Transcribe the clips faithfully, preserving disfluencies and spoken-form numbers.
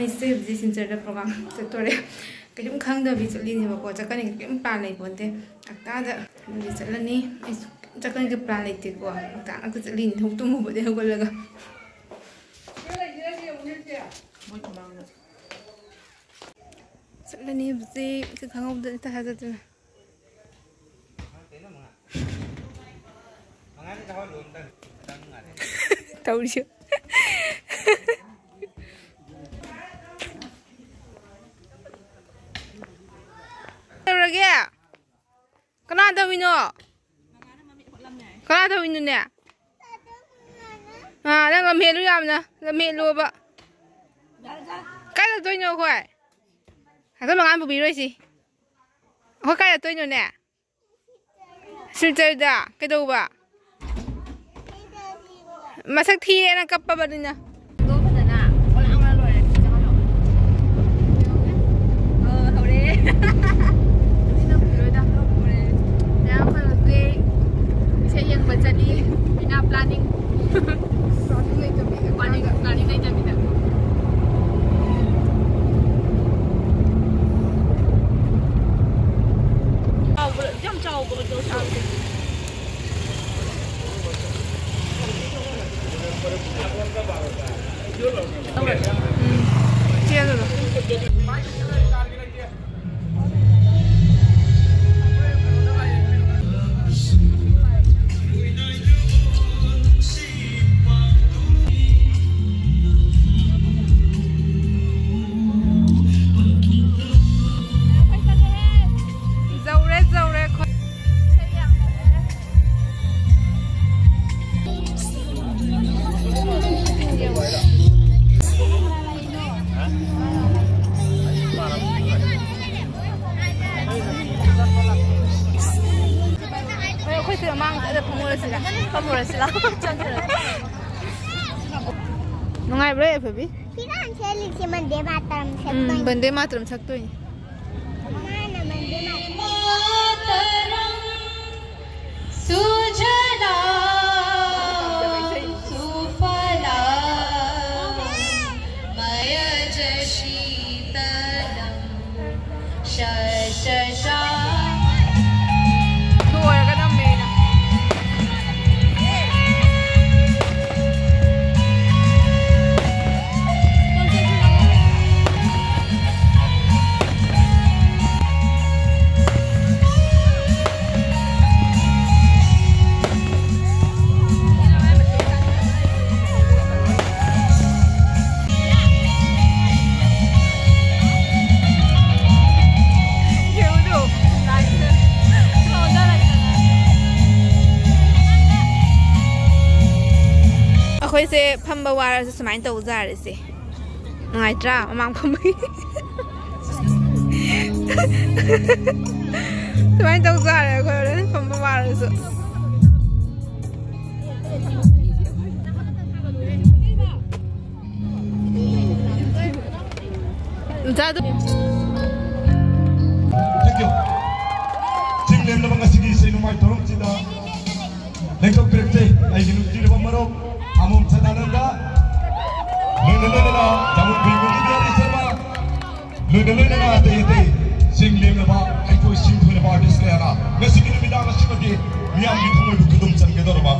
ꯑꯩꯁꯦ ꯍꯧꯖꯤꯛ ꯁꯤꯜꯆꯔꯗ ꯄ꯭ꯔꯣꯒ꯭ꯔꯥꯝ ꯆꯠꯇꯣꯔꯦ꯫ ꯀꯩꯝ ꯈꯪꯗꯕꯤ ꯆꯠꯂꯤꯅꯦꯕꯀꯣ꯫ ꯆꯠꯀꯅꯤ ꯀꯩꯝ ꯄ꯭ꯂꯥꯟ ꯂꯩꯄꯣꯟꯇꯦ꯫ ꯍꯞꯇꯥꯗ ꯑꯗꯨꯗꯤ ꯆꯠꯂꯅꯤ꯫ ꯑꯩꯁꯨ ꯆꯠꯀꯅꯤꯒꯤ ꯄ꯭ꯂꯥꯟ ꯂꯩꯇꯦꯀꯣ꯫ ꯍꯞꯇꯥ ꯉꯥꯛꯇ ꯆꯠꯂꯤꯅꯤ꯫ ꯍꯧ ꯇꯨꯝꯃꯨꯕꯗꯤ ꯍꯧꯒꯠꯂꯒ ꯆꯠꯂꯅꯤ ꯍꯧꯖꯤꯛ꯫ ꯈꯪꯍꯧꯗꯅ ꯏꯊꯥ ꯊꯥꯖꯗꯅ꯫ ꯇꯧꯔꯤꯁꯦ꯫ ꯇꯧꯔꯒꯦ? ꯀꯅꯥ ꯇꯧꯔꯤꯅꯣ? ꯀꯅꯥ ꯇꯧꯔꯤꯅꯣꯅꯦ? ꯑꯥ, ꯅꯪ ꯂꯝꯍꯦꯜꯂꯨ ꯌꯥꯝꯅ꯫ ꯂꯝꯍꯦꯜꯂꯣꯕ꯫ ꯀꯥꯏ ꯆꯠꯇꯣꯏꯅꯣ ꯑꯩꯈꯣꯏ? ꯑꯩꯈꯣꯏ ꯃꯉꯥ ꯄꯨꯕꯤꯔꯣꯏꯁꯤ꯫ ꯑꯩꯈꯣꯏ ꯀꯥꯏ ꯆꯠꯇꯣꯏꯅꯣꯅꯦ? ꯁꯤꯜꯆꯔꯗ ꯀꯩꯗꯧꯕ? ꯃꯁꯛ ꯊꯤꯔꯦꯅ ꯀꯞꯄꯕꯅꯤꯅ꯫ ꯑꯗꯣ ꯐꯖꯅ ꯑꯣꯂꯥꯡꯅ ꯂꯣꯏꯔꯦ꯫ ꯆꯪꯍꯜꯂꯣ꯫ ꯑ, ꯍꯧꯔꯦ꯫ ꯍꯧꯔꯦ꯫ ꯃꯌꯥꯝ ꯑꯩꯈꯣꯏ ꯍꯧꯖꯤꯛ ꯏꯁꯩ ꯌꯦꯡꯕ ꯆꯠꯂꯤ꯫ ꯕꯤꯅꯥ planning꯫ Planning ꯂꯩꯇꯕꯤꯗ꯫ Planning, planning ꯂꯩꯇꯕꯤꯗ꯫ ꯆꯥꯎꯕ, ꯌꯥꯝ ꯆꯥꯎꯕ ꯑꯣꯏꯗꯧ ꯁꯥꯕꯁꯦ꯫ ꯆꯦꯜꯂꯨꯔꯣ꯫ ꯌꯧꯔꯦ, ꯌꯧꯔꯦ꯫ ꯑꯩꯈꯣꯏ ꯁꯤꯗ ꯃꯥꯡ ꯆꯠꯂ ꯐꯝꯃꯨꯔꯁꯤꯔ? ꯐꯝꯃꯨꯔꯁꯤꯔ? ꯆꯪꯈ꯭ꯔꯁꯤ꯫ ꯅꯨꯡꯉꯥꯏꯕ꯭ꯔꯣ, ꯌꯥꯏꯐꯕꯤ? ꯐꯤꯔꯥꯟ ꯁꯦꯠꯂꯤꯁꯦ ꯃꯟꯗꯦ ꯃꯥꯇꯔꯝ ꯎꯝ, ꯁꯛꯇꯣꯏꯅꯤ꯫ ꯃꯟꯗꯦ ꯃꯥꯇꯔꯝ ꯁꯛꯇꯣꯏꯅꯤ꯫ ꯃꯥꯅ ꯃꯟꯗꯦ ꯃꯥꯇꯔꯝ꯫ सुजलां सुफलां मया जय ꯑꯩꯈꯣꯏꯁꯦ ꯐꯝꯕ ꯋꯥꯔꯁꯨ ꯁꯨꯃꯥꯏꯅ ꯇꯧꯖꯥꯔꯁꯦ꯫ ꯅꯨꯡꯉꯥꯏꯇ꯭ꯔꯥ? ꯃꯃꯥꯡ ꯐꯝꯕꯒꯤ꯫ ꯁꯨꯃꯥꯏꯅ ꯇꯧꯖꯥꯔꯦ ꯑꯩꯈꯣꯏ ꯍꯣꯔꯦꯟ ꯐꯝꯕ ꯋꯥꯔꯁꯨ꯫ ꯃꯆꯥꯗꯣ꯫ Thank you. ꯆꯤꯡ ꯂꯦꯝꯂꯕ ꯉꯁꯤꯒꯤ ꯏꯁꯩ ꯅꯣꯡꯃꯥꯏ ꯊꯧꯔꯝꯁꯤꯗ ꯂꯦꯡꯊꯣꯛꯄꯤꯔꯛꯆꯩ ꯑꯩꯒꯤ ꯅꯨꯡꯁꯤꯔꯕ ꯃꯔꯨꯞ ꯑꯃꯣꯝ ꯁꯗꯥꯅꯟꯗ, ꯂꯣꯏꯅ ꯂꯣꯏꯅꯅ ꯇꯥꯃꯣ ꯕꯤꯔꯒꯣꯕꯤꯟꯗ ꯕꯤꯍꯥꯔꯤ ꯁꯔꯃ, ꯂꯣꯏꯅ ꯂꯣꯏꯅꯅ ꯑꯇꯩ ꯑꯇꯩ ꯆꯤꯡ ꯂꯦꯝꯂꯕ ꯍꯩꯊꯣꯏ ꯁꯤꯡꯊꯣꯏꯔꯕ artist ꯀꯌꯥꯅ ꯉꯁꯤꯒꯤ ꯅꯨꯃꯤꯗꯥꯡ ꯑꯁꯤꯃꯗꯤ ꯃꯤꯌꯥꯝꯒꯤ ꯊꯃꯣꯏꯕꯨ ꯈꯨꯗꯨꯝ ꯆꯟꯒꯗꯧꯔꯕ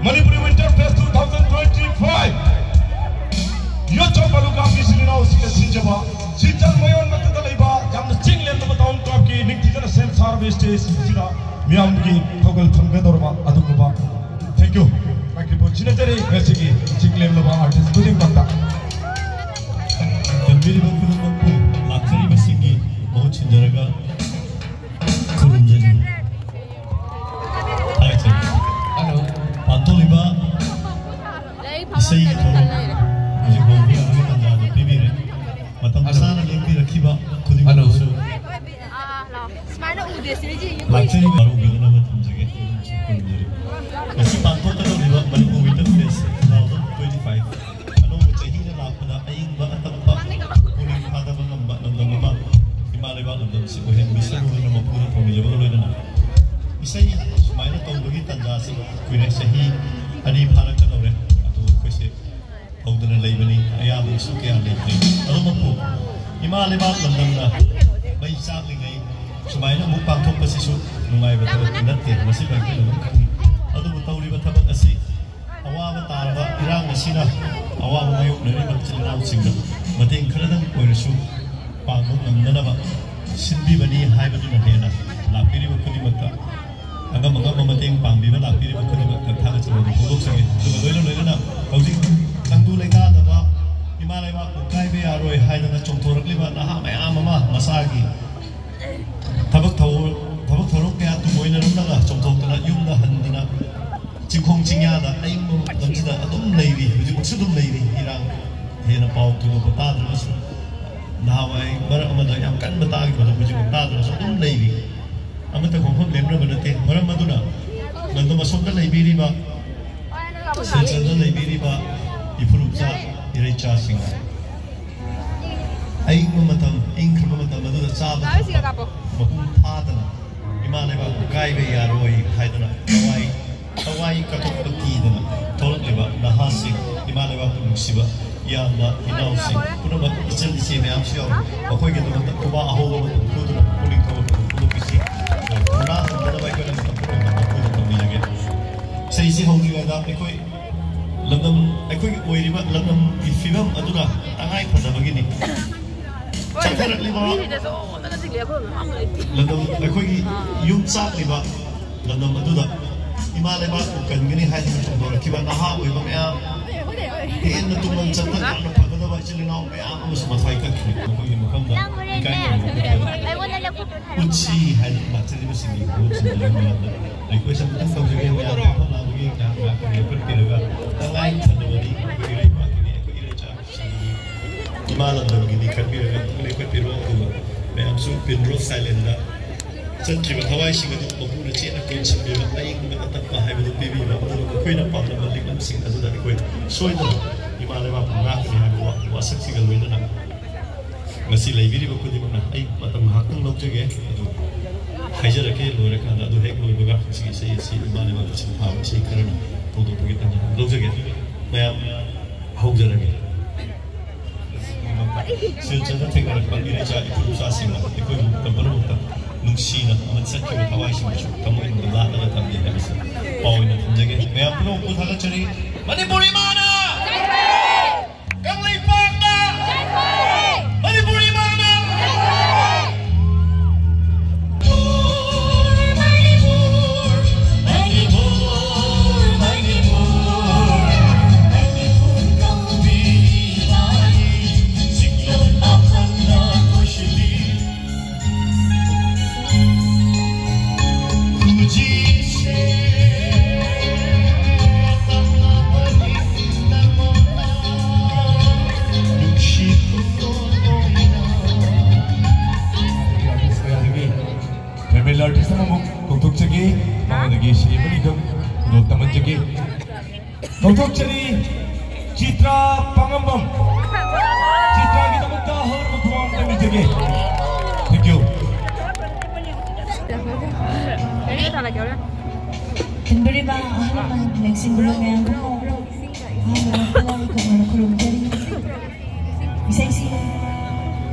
Manipuri Winter Fest two thousand twenty-five ꯌꯣꯠꯆꯧ ꯄꯥꯂꯨꯀꯥꯝꯒꯤ ꯏꯆꯤꯜ ꯏꯅꯥꯎꯁꯤꯡꯅ ꯁꯤꯟꯖꯕ ꯁꯤꯜꯆꯔ ꯃꯌꯣꯟ ꯃꯛꯇꯗ ꯂꯩꯕ ꯌꯥꯝꯅ ꯆꯤꯡ ꯂꯦꯝꯂꯕ town clubꯀꯤ ꯅꯤꯡꯊꯤꯖꯅ ꯁꯦꯝ ꯁꯥꯔꯕ stage ꯑꯁꯤꯗ ꯃꯤꯌꯥꯝꯒꯤ ꯊꯧꯒꯜ ꯐꯝꯒꯗꯧꯔꯕ ꯑꯗꯨꯒꯨꯝꯕ thank you microphone ꯁꯤꯟꯅꯖꯔꯤ ꯉꯁꯤꯒꯤ ꯆꯤꯡ ꯂꯦꯝꯂꯕ artist ꯈꯨꯗꯤꯡꯃꯛꯇ꯫ ꯇꯝꯕꯤꯔꯤꯕ ꯈꯨꯗꯤꯡꯃꯛꯄꯨ ꯂꯥꯛꯆꯔꯤꯕꯁꯤꯡꯒꯤ ꯃꯍꯨꯠ ꯁꯤꯟꯖꯔꯒ ꯈꯨꯔꯨꯝꯖꯔꯤ꯫ ꯊꯥꯒꯠꯆꯔꯤ꯫ ꯄꯥꯡꯊꯣꯛꯂꯤꯕ ꯏꯁꯩꯒꯤ ꯊꯧꯔꯝ ꯍꯧꯖꯤꯛ ꯍꯧꯕ ꯌꯥꯕꯒꯤ ꯇꯥꯟꯖꯥ ꯑꯗꯨ ꯄꯤꯕꯤꯔꯦ꯫ ꯃꯇꯝ ꯆꯥꯅ ꯂꯦꯡꯕꯤꯔꯛꯈꯤꯕ ꯈꯨꯗꯤꯡꯃꯛꯁꯨ ꯂꯥꯛꯆꯔꯤꯕ ꯍꯔꯥꯎꯕꯤꯅꯅꯕ ꯊꯝꯖꯒꯦ꯫ ꯈꯨꯔꯨꯝꯖꯔꯤ꯫ ꯉꯁꯤ ꯄꯥꯡꯊꯣꯛꯀꯗꯧꯔꯤꯕ Manipur Winter Fest two thousand twenty-five ꯑꯅꯧꯕ ꯆꯍꯤꯅ ꯂꯥꯛꯄꯗ ꯑꯏꯪꯕ ꯑꯇꯞꯄ ꯄꯨꯛꯅꯤꯡ ꯐꯥꯗꯕ ꯉꯝꯕ ꯂꯝꯗꯝ ꯑꯃ ꯏꯃꯥ ꯂꯩꯕꯥꯛ ꯂꯝꯗꯝꯁꯤ ꯑꯣꯏꯍꯟꯕꯤꯁꯅꯨ ꯍꯥꯏꯅ ꯃꯄꯨꯅ ꯊꯧꯅꯤꯖꯕꯒ ꯂꯣꯏꯅꯅ ꯏꯁꯩ ꯁꯨꯃꯥꯏꯅ ꯇꯧꯕꯒꯤ ꯇꯥꯟꯖꯥꯁꯤ ꯀꯨꯏꯔꯦ, ꯆꯍꯤ ꯑꯅꯤ ꯐꯥꯔꯛꯀꯗꯧꯔꯦ꯫ ꯑꯗꯨ ꯑꯩꯈꯣꯏꯁꯦ ꯇꯧꯗꯅ ꯂꯩꯕꯅꯤ꯫ ꯑꯌꯥꯕ ꯏꯁꯨ ꯀꯌꯥ ꯂꯩꯇ꯭ꯔꯦ꯫ ꯑꯗꯨꯃꯛꯄꯨ ꯏꯃꯥ ꯂꯩꯕꯥꯛ ꯂꯝꯗꯝꯅ ꯃꯩ ꯆꯥꯛꯂꯤꯉꯩ ꯁꯨꯃꯥꯏꯅ ꯑꯃꯨꯛ ꯄꯥꯡꯊꯣꯛꯄꯁꯤꯁꯨ ꯅꯨꯡꯉꯥꯏꯕ ꯊꯕꯛꯇꯤ ꯅꯠꯇꯦ꯫ ꯃꯁꯤ ꯑꯩꯈꯣꯏꯅ ꯑꯗꯨꯝ ꯈꯪꯏ꯫ ꯑꯗꯨꯕꯨ ꯇꯧꯔꯤꯕ ꯊꯕꯛ ꯑꯁꯤ ꯑꯋꯥꯕ ꯇꯥꯔꯕ ꯏꯔꯥꯡ ꯑꯁꯤꯅ ꯑꯋꯥꯕ ꯃꯥꯌꯣꯛꯅꯔꯤꯕ ꯏꯆꯤꯜ ꯏꯅꯥꯎꯁꯤꯡꯗ ꯃꯇꯦꯡ ꯈꯔꯗꯪ ꯑꯣꯏꯔꯁꯨ ꯄꯥꯡꯕ ꯉꯝꯅꯅꯕ ꯁꯤꯟꯕꯤꯕꯅꯤ ꯍꯥꯏꯕꯗꯨꯅ ꯍꯦꯟꯅ ꯂꯥꯛꯄꯤꯔꯤꯕ ꯈꯨꯗꯤꯡꯃꯛꯇ ꯑꯉꯝ ꯑꯉꯝꯕ ꯃꯇꯦꯡ ꯄꯥꯡꯕꯤꯕ ꯂꯥꯛꯄꯤꯔꯤꯕ ꯈꯨꯗꯤꯡꯃꯛꯇ ꯊꯥꯒꯠꯆꯕ ꯑꯗꯨ ꯐꯣꯡꯗꯣꯛꯆꯔꯤ꯫ ꯑꯗꯨꯒ ꯂꯣꯏꯅ ꯂꯣꯏꯅꯅ ꯍꯧꯖꯤꯛ ꯇꯪꯗꯨ ꯂꯩꯇꯥꯗꯕ ꯏꯃꯥ ꯂꯩꯕꯥꯛꯄꯨ ꯀꯥꯏꯕ ꯌꯥꯔꯣꯏ ꯍꯥꯏꯗꯅ ꯆꯣꯡꯊꯣꯔꯛꯂꯤꯕ ꯅꯍꯥ ꯃꯌꯥꯝ ꯑꯃ ꯃꯁꯥꯒꯤ ꯊꯕꯛ ꯊꯧ-, ꯊꯕꯛ ꯊꯧꯔꯝ ꯀꯌꯥ ꯇꯨꯡꯑꯣꯏꯅꯔꯝꯂꯒ ꯆꯣꯡꯊꯣꯛꯇꯅ ꯌꯨꯝꯗ ꯍꯟꯗꯅ ꯈꯣꯡ ꯆꯤꯡꯌꯥꯗ ꯑꯏꯪꯕ ꯃꯇꯝꯁꯤꯗ ꯑꯗꯨꯝ ꯂꯩꯔꯤ, ꯍꯧꯖꯤꯛꯃꯛꯁꯨ ꯑꯗꯨꯝ ꯂꯩꯔꯤ꯫ ꯏꯔꯥꯡ ꯍꯦꯟꯅ ꯄꯥꯎ ꯊꯣꯏꯗꯣꯛꯄ ꯇꯥꯗ꯭ꯔꯒꯁꯨ, ꯅꯍꯥꯟꯋꯥꯏ ꯃꯔꯛ ꯑꯃꯗ ꯌꯥꯝ ꯀꯟꯕ ꯇꯥꯈꯤꯕꯗꯣ ꯍꯧꯖꯤꯛꯃꯛ ꯇꯥꯗ꯭ꯔꯒꯁꯨ ꯑꯗꯨꯝ ꯂꯩꯔꯤ꯫ ꯑꯃꯠꯇ ꯈꯣꯡꯐꯝ ꯂꯦꯞꯅꯕ ꯅꯠꯇꯦ꯫ ꯃꯔꯝ ꯑꯗꯨꯅ ꯂꯝꯗꯝ ꯑꯁꯣꯝꯗ ꯂꯩꯕꯤꯔꯤꯕ, ꯁꯤꯜꯆꯔꯗ ꯂꯩꯕꯤꯔꯤꯕ ꯏꯐꯨꯔꯨꯞꯆꯥ ꯏꯔꯩꯆꯥꯁꯤꯡ, ꯑꯏꯪꯕ ꯃꯇꯝ, ꯏꯪꯈ꯭ꯔꯕ ꯃꯇꯝ ꯑꯗꯨꯗ ꯆꯥꯕ ꯊꯛꯄ ꯃꯄꯨꯡ ꯐꯥꯗꯅ ꯏꯃꯥ ꯂꯩꯕꯥꯛꯄꯨ ꯀꯥꯏꯕ ꯌꯥꯔꯣꯏ ꯍꯥꯏꯗꯨꯅ ꯊꯋꯥꯏ, ꯊꯋꯥꯏ ꯀꯠꯊꯣꯛꯄ ꯀꯤꯗꯅ ꯊꯣꯛꯂꯛꯂꯤꯕ ꯅꯍꯥꯁꯤꯡ, ꯏꯃꯥ ꯂꯩꯕꯥꯛꯄꯨ ꯅꯨꯡꯁꯤꯕ ꯏꯌꯥꯝꯕ ꯏꯅꯥꯎꯁꯤꯡ ꯄꯨꯝꯅꯃꯛ, ꯏꯆꯟ ꯏꯆꯦ ꯃꯌꯥꯝꯁꯨ ꯌꯥꯎꯔꯤ꯫ ꯃꯈꯣꯏꯒꯤꯗꯃꯛꯇ ꯈꯨꯕꯥꯛ ꯑꯍꯧꯕ ꯑꯃ ꯐꯨꯗꯨꯅ, ꯄꯨꯛꯅꯤꯡ ꯊꯧꯒꯠꯄ ꯐꯣꯡꯗꯣꯛꯄꯤꯁꯤ꯫ ꯊꯧꯅꯥ ꯍꯟꯗꯅꯕ ꯑꯩꯈꯣꯏꯅ ꯃꯇꯝ ꯄꯨꯝꯅꯃꯛꯇ ꯃꯈꯣꯏꯗ ꯇꯧꯕꯤꯔꯒꯦ꯫ ꯏꯁꯩꯁꯤ ꯍꯧꯗ꯭ꯔꯤꯉꯩꯗ ꯑꯩꯈꯣꯏ ꯂꯝꯗꯝ, ꯑꯩꯈꯣꯏꯒꯤ ꯑꯣꯏꯔꯤꯕ ꯂꯝꯗꯝꯒꯤ ꯐꯤꯕꯝ ꯑꯗꯨꯅ ꯇꯉꯥꯏ ꯐꯗꯕꯒꯤꯅꯤ꯫ ꯆꯠꯊꯔꯛꯂꯤꯕ ꯂꯝꯗꯝ, ꯑꯩꯈꯣꯏꯒꯤ ꯌꯨꯝ ꯆꯥꯛꯂꯤꯕ ꯂꯝꯗꯝ ꯑꯗꯨꯗ ꯏꯃꯥ ꯂꯩꯕꯥꯛꯄꯨ ꯀꯟꯒꯅꯤ ꯍꯥꯏꯗꯨꯅ ꯊꯧꯗꯣꯔꯛꯈꯤꯕ ꯅꯍꯥ ꯑꯣꯏꯕ ꯃꯌꯥꯝ, ꯍꯦꯟꯅ ꯇꯨꯡ ꯆꯠꯄ ꯌꯥꯝꯅ ꯐꯒꯗꯕ ꯏꯆꯤꯜ ꯏꯅꯥꯎ ꯃꯌꯥꯝ ꯑꯃꯁꯨ ꯃꯊ꯭ꯋꯥꯏ ꯀꯠꯈ꯭ꯔꯦ꯫ ꯃꯈꯣꯏꯒꯤ ꯃꯐꯝꯗ ꯏꯀꯥꯏ ꯈꯨꯝꯅꯕ ꯎꯠꯁꯤ ꯍꯥꯏꯅ ꯂꯥꯛꯆꯔꯤꯕꯁꯤꯡꯒꯤ ꯒ꯭ꯔꯨꯞꯁꯤꯡꯗꯨꯒꯤ ꯃꯔꯝꯗ ꯔꯤꯀ꯭ꯋꯦꯁ ꯑꯃꯇꯪ ꯇꯧꯖꯒꯦ꯫ ꯃꯌꯥꯝ ꯃꯐꯝ ꯂꯥꯡꯕꯒꯤ ꯉꯥꯏꯍꯥꯛ ꯉꯥꯏꯍꯥꯛ ꯂꯦꯞꯍꯟꯕꯤꯔꯒ ꯇꯉꯥꯏ ꯐꯗꯕꯗꯤ ꯑꯩꯈꯣꯏ ꯏꯔꯩꯄꯥꯛꯀꯤꯅꯤ, ꯑꯩꯈꯣꯏ ꯏꯔꯩꯆꯥ ꯏꯃꯥ ꯂꯝꯗꯝꯒꯤꯅꯤ ꯈꯟꯕꯤꯔꯒ ꯑꯃꯨꯛꯇꯪ ꯂꯦꯞꯈꯠꯄꯤꯔꯣ꯫ ꯑꯗꯨꯒ ꯃꯌꯥꯝꯁꯨ ꯄꯤꯟ ꯔꯣꯛ ꯁꯥꯏꯂꯦꯟꯗ ꯆꯠꯈꯤꯕ ꯊꯋꯥꯏꯁꯤꯡ ꯑꯗꯨ ꯃꯄꯨꯅ ꯆꯦꯠꯅ ꯀꯣꯟꯁꯤꯟꯕꯤꯕ, ꯑꯏꯪꯕ ꯑꯇꯞꯄ ꯍꯥꯏꯕꯗꯨ ꯄꯤꯕꯤꯕ꯫ ꯑꯗꯨꯒ ꯃꯈꯣꯏꯅ ꯄꯥꯝꯂꯝꯕ ꯂꯤꯛꯂꯝꯁꯤꯡ ꯑꯗꯨꯗ ꯑꯩꯈꯣꯏ ꯁꯣꯏꯗꯅ ꯏꯃꯥ ꯂꯩꯕꯥꯛꯄꯨ ꯉꯥꯛꯀꯅꯤ ꯍꯥꯏꯕ ꯋꯥ-, ꯋꯥꯁꯛꯁꯤꯒ ꯂꯣꯏꯅꯅ ꯉꯁꯤ ꯂꯩꯕꯤꯔꯤꯕ ꯈꯨꯗꯤꯡꯃꯛꯅ ꯑꯩ ꯃꯇꯝ ꯉꯥꯏꯍꯥꯛꯇꯪ ꯂꯧꯖꯒꯦ꯫ ꯑꯗꯨ ꯍꯥꯏꯖꯔꯛꯀꯦ ꯂꯣꯏꯔꯀꯥꯟꯗ꯫ ꯑꯗꯨ ꯍꯦꯛ ꯂꯣꯏꯕꯒ ꯉꯁꯤꯒꯤ ꯏꯁꯩ ꯑꯁꯤ ꯏꯃꯥ ꯂꯩꯕꯥꯛ ꯃꯁꯤꯡ ꯐꯥꯕ ꯏꯁꯩ ꯈꯔꯅ ꯍꯧꯗꯣꯛꯄꯒꯤ ꯇꯥꯟꯖꯥ ꯂꯧꯖꯒꯦ꯫ ꯃꯌꯥꯝ ꯍꯧꯖꯔꯒꯦ꯫ ꯁꯤꯜꯆꯔꯗ ꯊꯦꯡꯅꯔꯛꯄ ꯏꯔꯩꯆꯥ ꯏꯐꯨꯔꯨꯞꯆꯥꯁꯤꯡꯅ ꯑꯩꯈꯣꯏꯕꯨ ꯃꯇꯝ ꯄꯨꯝꯅꯃꯛꯇ ꯅꯨꯡꯁꯤꯅ ꯑꯃꯗꯤ ꯆꯠꯈꯤꯕ ꯊꯋꯥꯏꯁꯤꯡꯕꯨꯁꯨ ꯊꯃꯣꯏꯅꯨꯡꯗ ꯂꯥꯠꯂꯒ ꯊꯝꯂꯤ ꯍꯥꯏꯕꯁꯤ ꯄꯥꯎ ꯑꯣꯏꯅ ꯊꯝꯖꯒꯦ꯫ ꯃꯌꯥꯝ ꯄꯨꯝꯅꯃꯛꯄꯨ ꯊꯥꯒꯠꯆꯔꯤ꯫ ꯃꯅꯤꯄꯨꯔ ꯏꯃꯥꯅ! ꯀꯪꯂꯩꯄꯥꯛꯅ! ꯃꯅꯤꯄꯨꯔ ꯏꯃꯥꯅ! ꯐꯣꯡꯗꯣꯛꯆꯔꯤ꯫ ꯆꯤꯇ꯭ꯔꯥ ꯄꯥꯉꯝꯕꯝ꯫ ꯆꯤꯇ꯭ꯔꯥꯒꯤꯗꯃꯛꯇ ꯍꯧꯔꯕ ꯈꯨꯃꯥꯡ ꯇꯝꯕꯤꯖꯒꯦ꯫ Thank you꯫ ꯇꯤꯟꯕꯤꯔꯤꯕ ꯑꯍꯜ ꯂꯃꯟ, ꯂꯦꯡꯁꯤꯟꯕꯤꯔꯕ ꯃꯌꯥꯝ ꯄꯨꯝꯅꯃꯛ ꯑꯍꯥꯟꯕꯗ ꯄꯨꯝꯅꯃꯛ ꯈꯨꯔꯨꯝꯖꯔꯤ꯫ ꯏꯁꯩꯁꯤ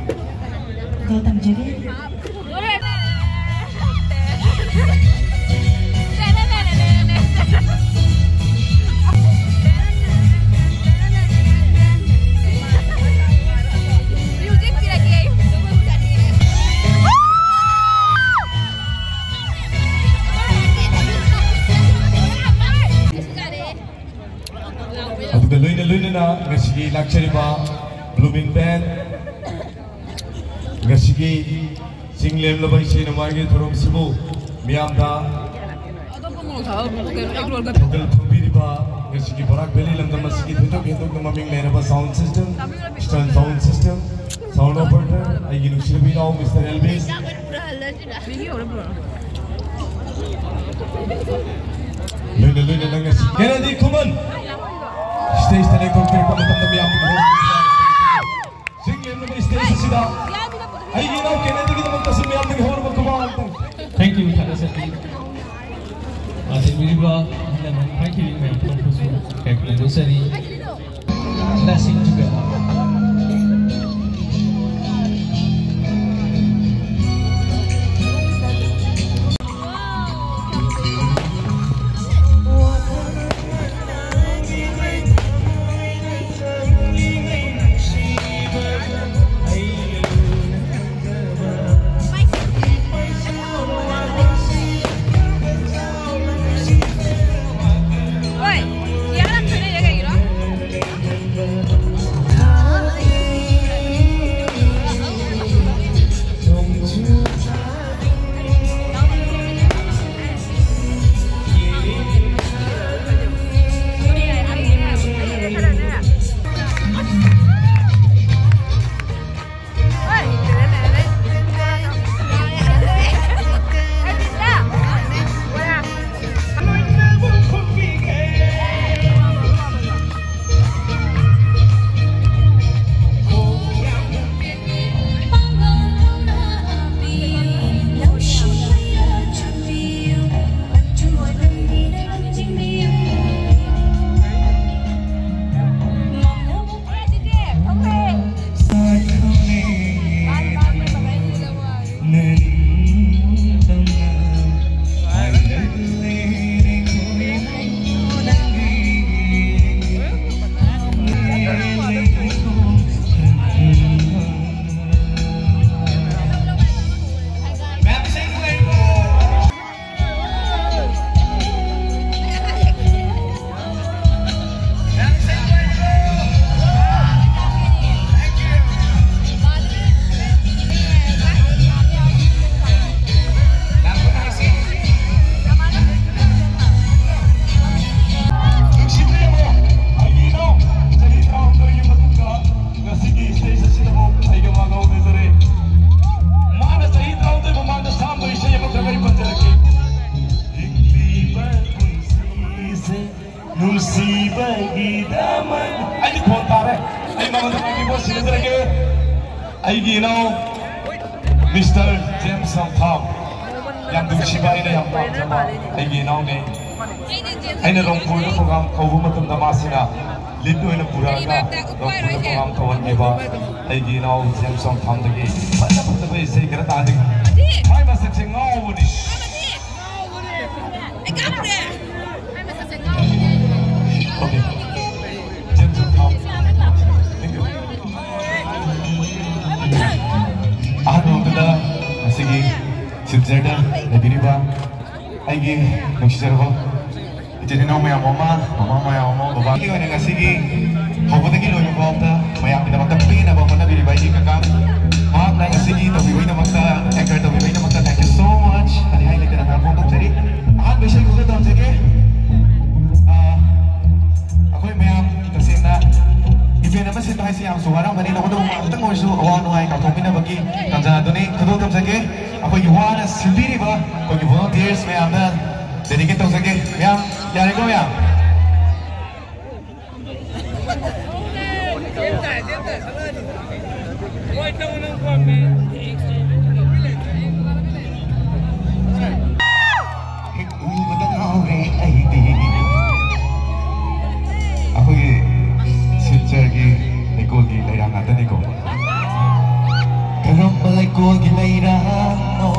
ꯒ ꯇꯝꯖꯒꯦ꯫ ꯑꯗꯨꯒ ꯂꯣꯏꯅ ꯂꯣꯏꯅꯅ ꯉꯁꯤꯒꯤ ꯂꯥꯛꯆꯔꯤꯕ Blooming Band, ꯉꯁꯤꯒꯤ ꯆꯤꯡ ꯂꯦꯝꯂꯕ ꯏꯁꯩ ꯅꯣꯡꯃꯥꯏꯒꯤ ꯊꯧꯔꯝꯁꯤꯕꯨ ꯃꯤꯌꯥꯝꯗ ꯊꯧꯒꯜ ꯐꯝꯕꯤꯔꯤꯕ ꯉꯁꯤꯒꯤ ꯕꯔꯥꯛ ꯚꯦꯂꯤ ꯂꯝꯗꯝ ꯑꯁꯤꯒꯤ ꯊꯣꯏꯗꯣꯛ ꯍꯦꯟꯗꯣꯛꯅ ꯃꯃꯤꯡ ꯂꯩꯔꯕ sound system, Eastern sound system, sound operator, ꯑꯩꯒꯤ ꯅꯨꯡꯁꯤꯔꯕ ꯏꯅꯥꯎ Mister Elvis, ꯂꯣꯏꯅ ꯂꯣꯏꯅꯅ ꯉꯁꯤ ꯀꯦꯅꯦꯗꯤ ꯈꯨꯃꯟ stage ꯇ ꯂꯦꯡꯊꯣꯛꯄꯤꯔꯛꯄ ꯃꯇꯝꯗ ꯃꯤꯌꯥꯝꯒꯤ ꯆꯤꯡ ꯂꯦꯝꯂꯕ stage ꯑꯁꯤꯗ ꯑꯩꯒꯤ ꯏꯅꯥꯎ ꯀꯦꯅꯦꯗꯤꯒꯤꯗꯃꯛꯇꯁꯨ ꯃꯤꯌꯥꯝꯗꯒꯤ ꯍꯧꯔꯕ ꯈꯨꯃꯟ꯫ Thank you, ꯊꯥꯒꯠꯆꯔꯤ꯫ ꯂꯥꯛꯄꯤꯔꯤꯕ ꯑꯍꯜ ꯂꯃꯟ ꯄꯥꯏꯈꯤꯕ ꯃꯌꯥꯝ ꯄꯨꯝꯅꯃꯛꯄꯨꯁꯨ ꯌꯥꯏꯐꯅ ꯐꯣꯡꯗꯣꯛꯆꯔꯤ꯫ Blessing together. ꯑꯩꯒꯤ ꯏꯅꯥꯎ ꯃꯤꯁꯇꯔ ꯖꯦꯝꯁ ꯁꯝꯊꯥꯝ, ꯌꯥꯝ ꯅꯨꯡꯁꯤꯕ, ꯑꯩꯅ ꯌꯥꯝ ꯄꯥꯝꯖꯕ ꯑꯩꯒꯤ ꯏꯅꯥꯎꯅꯦ꯫ ꯑꯩꯅ ꯔꯣꯡꯄꯨꯔꯗ ꯄ꯭ꯔꯣꯒ꯭ꯔꯥꯝ ꯀꯧꯕ ꯃꯇꯝꯗ ꯃꯥꯁꯤꯅ ꯂꯤꯗ ꯑꯣꯏꯅ ꯄꯨꯔꯛꯑꯒ ꯔꯣꯡꯄꯨꯔꯗ ꯄ꯭ꯔꯣꯒ꯭ꯔꯥꯝ ꯇꯧꯍꯟꯈꯤꯕ ꯑꯩꯒꯤ ꯏꯅꯥꯎ ꯖꯦꯝꯁ ꯁꯝꯊꯥꯝꯗꯒꯤ ꯐꯖ ꯐꯖꯕ ꯏꯁꯩ ꯈꯔ ꯇꯥꯗꯤ꯫ ꯃꯥꯏ ꯃꯁꯛꯁꯦ ꯉꯥꯎꯕꯅꯤ꯫ ꯑꯣꯀꯦ꯫ ꯖꯦꯝꯁ ꯁꯝꯊꯥꯝ꯫ Thank you. ꯑꯍꯥꯟꯕ ꯃꯛꯇꯗ ꯉꯁꯤꯒꯤ ꯁꯤꯜꯆꯔꯗ ꯂꯩꯕꯤꯔꯤꯕ ꯑꯩꯒꯤ ꯅꯨꯡꯁꯤꯖꯔꯕ ꯏꯆꯤꯟ ꯏꯅꯥꯎ ꯃꯌꯥꯝ ꯑꯃ, ꯃꯃꯥ ꯃꯌꯥꯝ ꯑꯃ, ꯕꯕꯥꯒꯤ ꯑꯣꯏꯅ ꯉꯁꯤꯒꯤ ꯍꯧꯕꯗꯒꯤ ꯂꯣꯏꯕ ꯐꯥꯎꯕꯗ ꯃꯌꯥꯝꯒꯤꯗꯃꯛꯇ ꯄꯦꯟꯅꯕ ꯍꯣꯠꯅꯕꯤꯔꯤꯕ ꯑꯩꯒꯤ ꯀꯀꯥ, ꯃꯍꯥꯛꯅ ꯉꯁꯤꯒꯤ ꯇꯧꯕꯤꯕꯒꯤꯗꯃꯛꯇ, anchor ꯇꯧꯕꯤꯕꯒꯤꯗꯃꯛꯇ thank you so much ꯍꯥꯏꯅꯤꯡꯉꯥꯏ ꯂꯩꯇꯅ ꯍꯔꯥꯎ ꯐꯣꯡꯗꯣꯛꯆꯔꯤ꯫ ꯑꯍꯥꯟꯕ ꯏꯁꯩ ꯈꯣꯡꯗ ꯇꯧꯖꯒꯦ꯫ ꯑꯥ, ꯑꯩꯈꯣꯏ ꯃꯌꯥꯝ ꯇꯁꯦꯡꯅ ꯏꯚꯦꯟ ꯑꯃ ꯁꯤꯟꯕ ꯍꯥꯏꯁꯤ ꯌꯥꯝꯁꯨ ꯋꯥꯔꯝꯒꯅꯤ, ꯇꯧꯕꯇꯕꯨ ꯉꯥꯏꯍꯥꯛꯇꯪ ꯑꯣꯏꯔꯁꯨ ꯑꯋꯥ ꯅꯨꯡꯉꯥꯏ ꯀꯥꯎꯊꯣꯛꯃꯤꯟꯅꯕꯒꯤ ꯇꯥꯟꯖꯥ ꯑꯗꯨꯅꯤ꯫ ꯈꯨꯗꯣꯜ ꯇꯝꯖꯒꯦ꯫ ꯑꯩꯈꯣꯏꯒꯤ ꯋꯥꯅ ꯁꯤꯟꯕꯤꯔꯤꯕ ꯑꯩꯈꯣꯏꯒꯤ volunteers ꯃꯌꯥꯝꯗ dedicate ꯇꯧꯖꯒꯦ꯫ ꯃꯌꯥꯝ ꯌꯥꯔꯦꯀꯣ ꯃꯌꯥꯝ? ꯍꯦꯛ ꯎꯕꯗ ꯉꯥꯎꯔꯦ ꯑꯩꯗꯤ꯫ ꯑꯩꯈꯣꯏꯒꯤ ꯁꯤꯜꯆꯔꯒꯤ ꯂꯩꯀꯣꯜꯒꯤ ꯂꯩꯔꯥꯡ ꯉꯥꯛꯇꯅꯤꯀꯣ꯫ ꯀꯔꯝꯕ ꯂꯩꯀꯣꯜꯒꯤ ꯂꯩꯔꯥꯡꯅꯣ?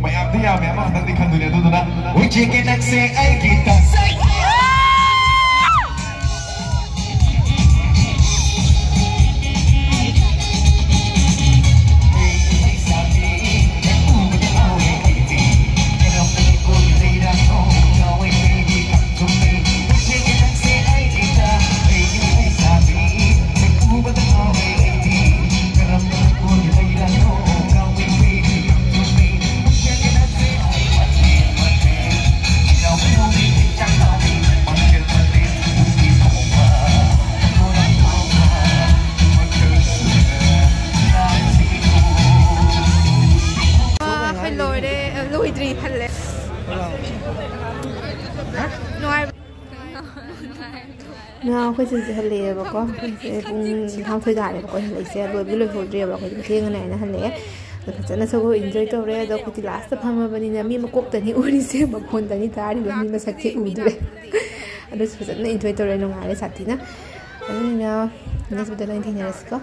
ꯃꯌꯥꯝꯗꯤ ꯌꯥꯝꯃꯦ, ꯑꯃꯈꯛꯇꯪꯗꯤ ꯈꯟꯗꯣꯏꯅꯦ, ꯑꯗꯨꯗꯨꯅ ꯍꯧꯖꯤꯛꯀꯤ ꯅꯪꯁꯦ ꯑꯩꯒꯤ ꯇꯁꯦꯡ ꯉꯥ ꯑꯩꯈꯣꯏ ꯁꯤꯗ ꯍꯜꯂꯛꯑꯦꯕꯀꯣ꯫ ꯑꯩꯈꯣꯏꯁꯦ ꯄꯨꯡ ꯇꯔꯥꯃꯥꯊꯣꯏ ꯇꯥꯔꯦꯕꯀꯣ ꯍꯜꯂꯛꯏꯁꯦ꯫ ꯂꯣꯏꯕꯗꯤ ꯂꯣꯏꯍꯧꯗ꯭ꯔꯦꯕ, ꯑꯩꯈꯣꯏꯗꯤ ꯊꯦꯡꯉꯅꯤ ꯍꯥꯏꯅ ꯍꯜꯂꯛꯑꯦ꯫ ꯑꯗꯣ ꯐꯖꯅ ꯁꯒꯣꯜ enjoy ꯇꯧꯔꯦ꯫ ꯑꯗꯣ ꯑꯩꯈꯣꯏꯗꯤ last ꯐꯝꯃꯕꯅꯤꯅ ꯃꯤ ꯃꯀꯣꯛꯇꯅꯤ ꯎꯔꯤꯁꯦ, ꯃꯈꯣꯟꯗꯅꯤ ꯇꯥꯔꯤꯕ, ꯃꯤ ꯃꯁꯛꯇꯤ ꯎꯗ꯭ꯔꯦ꯫ ꯑꯗꯨꯁꯨ ꯐꯖꯅ enjoy ꯇꯧꯔꯦ, ꯅꯨꯡꯉꯥꯏꯔꯦ ꯁꯥꯊꯤꯅ꯫ ꯑꯗꯨꯅ next video ꯗ ꯑꯣꯏꯅ ꯊꯦꯡꯅꯔꯁꯤꯀꯣ꯫